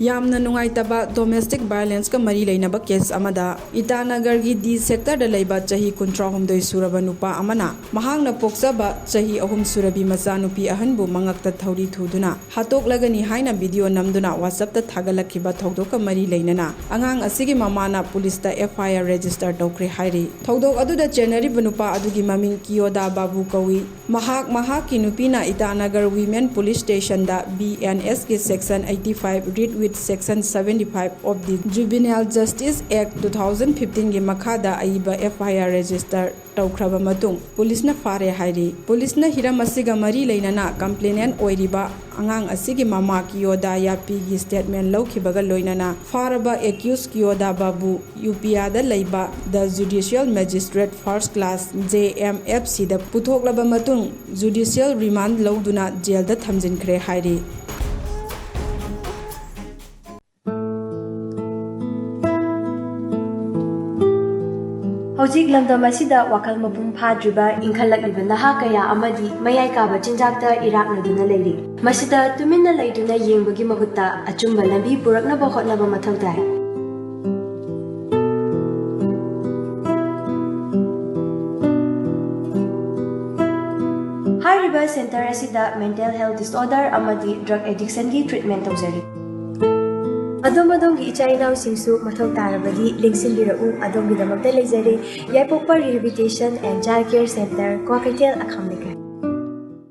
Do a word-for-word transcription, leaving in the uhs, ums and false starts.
ꯌꯥꯝꯅ ꯅꯨꯡꯉꯥꯏꯇꯕ ꯗꯣꯃꯦꯁꯇꯤꯛ ꯚꯥꯏꯑꯣꯂꯦꯟꯁꯀ ꯃꯔꯤ ꯂꯩꯅꯕ ꯀꯦꯁ ꯑꯃꯗ ꯏꯇꯥꯅꯒꯔꯒꯤ ꯗꯤ ꯁꯦꯛꯇꯔꯗ ꯂꯩꯕ ꯆꯍꯤ ꯀꯨꯟꯊ꯭ꯔꯥꯍꯨꯝꯗꯣꯏ ꯁꯨꯔꯕ ꯅꯨꯄꯥ ꯑꯃꯅ ꯃꯍꯥꯛꯅ ꯄꯣꯛꯆꯕ ꯆꯍꯤ ꯑꯍꯨꯝ ꯁꯨꯔꯕꯤ ꯃꯆꯥꯅꯨꯄꯤ ꯑꯍꯟꯕꯨ ꯃꯉꯛꯇ ꯊꯧꯔꯤ ꯊꯨꯗꯨꯅ ꯍꯥꯠꯇꯣꯛꯂꯒꯅꯤ ꯍꯥꯏꯅ ꯚꯤꯗꯤꯑꯣ ꯅꯝꯗꯨꯅ WhatsAppꯇ ꯊꯥꯒꯠꯂꯛꯈꯤꯕ ꯊꯧꯗꯣꯛꯀ ꯃꯔꯤ ꯂꯩꯅꯅ ꯑꯉꯥꯡ ꯑꯁꯤꯒꯤ ꯃꯃꯥꯅ ꯄꯨꯂꯤꯁꯇ FIR ꯔꯦꯖꯤꯁꯇꯔ ꯇꯧꯈ꯭ꯔꯦ ꯍꯥꯏꯔꯤ꯫ ꯊꯧꯗꯣꯛ ꯑꯗꯨꯗ ꯆꯦꯟꯅꯔꯤꯕ ꯅꯨꯄꯥ ꯑꯗꯨꯒꯤ ꯃꯃꯤꯡ ꯀꯤꯌꯣꯗꯥ ꯕꯥꯕꯨ ꯀꯧꯏ꯫ ꯃꯍꯥꯛ ꯃꯍꯥꯛꯀꯤ ꯅꯨꯄꯤꯅ ꯏꯇꯥꯅꯒꯔ ꯋꯤꯃꯦꯟ ꯄꯨꯂꯤꯁ ꯁ꯭ꯇꯦꯁꯟꯗ BNSꯀꯤ Section eighty five, read with Section seventy five of the Juvenile Justice Act two thousand fifteenꯒꯤ ꯃꯈꯥꯗ ꯑꯏꯕ FIR ꯔꯦꯖꯤꯁꯇꯔ ꯇꯧꯈ꯭ꯔꯕ ꯃꯇꯨꯡ ꯄꯨꯂꯤꯁꯅ ꯐꯥꯔꯦ ꯍꯥꯏꯔꯤ꯫ ꯄꯨꯂꯤꯁꯅ ꯍꯤꯔꯝ ꯑꯁꯤꯒ ꯃꯔꯤ ꯂꯩꯅꯅ ꯀꯝꯄ꯭ꯂꯦꯅꯦꯟ ꯑꯣꯏꯔꯤꯕ ꯑꯉꯥꯡ ꯑꯁꯤꯒꯤ ꯃꯃꯥ ꯀꯤꯌꯣꯗꯥ ꯌꯥꯄꯤꯒꯤ ꯁ꯭ꯇꯦꯠꯃꯦꯟ ꯂꯧꯈꯤꯕꯒ ꯂꯣꯏꯅꯅ ꯐꯥꯔꯕ ꯑꯦꯀ꯭ꯌꯨꯁ ꯀꯤꯌꯣꯗꯥ ꯕꯥꯕꯨ ꯌꯨꯄꯤꯌꯥꯗ ꯂꯩꯕ The Judicial Magistrate First Class, JMFCꯗ ꯄꯨꯊꯣꯛꯂꯕ ꯃꯇꯨꯡ ꯖꯨꯗꯤꯁꯤꯌꯦꯜ ꯔꯤꯃꯥꯟ ꯂꯧꯗꯨꯅ ꯖꯦꯜꯗ ꯊꯝꯖꯤꯟꯈ꯭ꯔꯦ ꯍꯥꯏꯔꯤ꯫ ꯍꯧꯖꯤꯛ ꯂꯝꯗꯝ ꯑꯁꯤꯗ ꯋꯥꯈꯜ ꯃꯄꯨꯡ ꯐꯥꯗ꯭ꯔꯤꯕ ꯏꯟꯈꯠꯂꯛꯂꯤꯕ ꯅꯍꯥ ꯀꯌꯥ ꯑꯃꯗꯤ ꯃꯌꯥꯏ ꯀꯥꯕ ꯆꯤꯟꯖꯥꯛꯇ ꯏꯔꯥꯛꯅꯗꯨꯅ ꯂꯩꯔꯤ꯫ ꯃꯁꯤꯗ ꯇꯨꯃꯤꯟꯅ ꯂꯩꯗꯨꯅ ꯌꯦꯡꯕꯒꯤ ꯃꯍꯨꯠꯇ ꯑꯆꯨꯝꯕ ꯂꯝꯕꯤ ꯄꯨꯔꯛꯅꯕ ꯍꯣꯠꯅꯕ ꯃꯊꯧ ꯇꯥꯏ꯫ ꯍꯥꯏꯔꯤꯕ ꯁꯦꯟꯇꯔ ꯑꯁꯤꯗ mental health disorder ꯑꯃꯗꯤ drug addictionꯒꯤ treatment ꯇꯧꯖꯔꯤ꯫ ꯑꯗꯣꯝ ꯑꯗꯣꯝꯒꯤ ꯏꯆꯥ ꯏꯅꯥꯎꯁꯤꯡꯁꯨ ꯃꯊꯧ ꯇꯥꯔꯕꯗꯤ ꯂꯦꯡꯁꯤꯟꯕꯤꯔꯛꯎ, ꯑꯗꯣꯝꯒꯤꯗꯃꯛꯇ ꯂꯩꯖꯔꯦ꯫ ꯌꯥꯏꯄꯣꯛꯄ Rehabilitation and Child Care Center, Kwakeithel, ꯑꯈꯥꯝ ꯂꯩꯀꯥꯏ꯫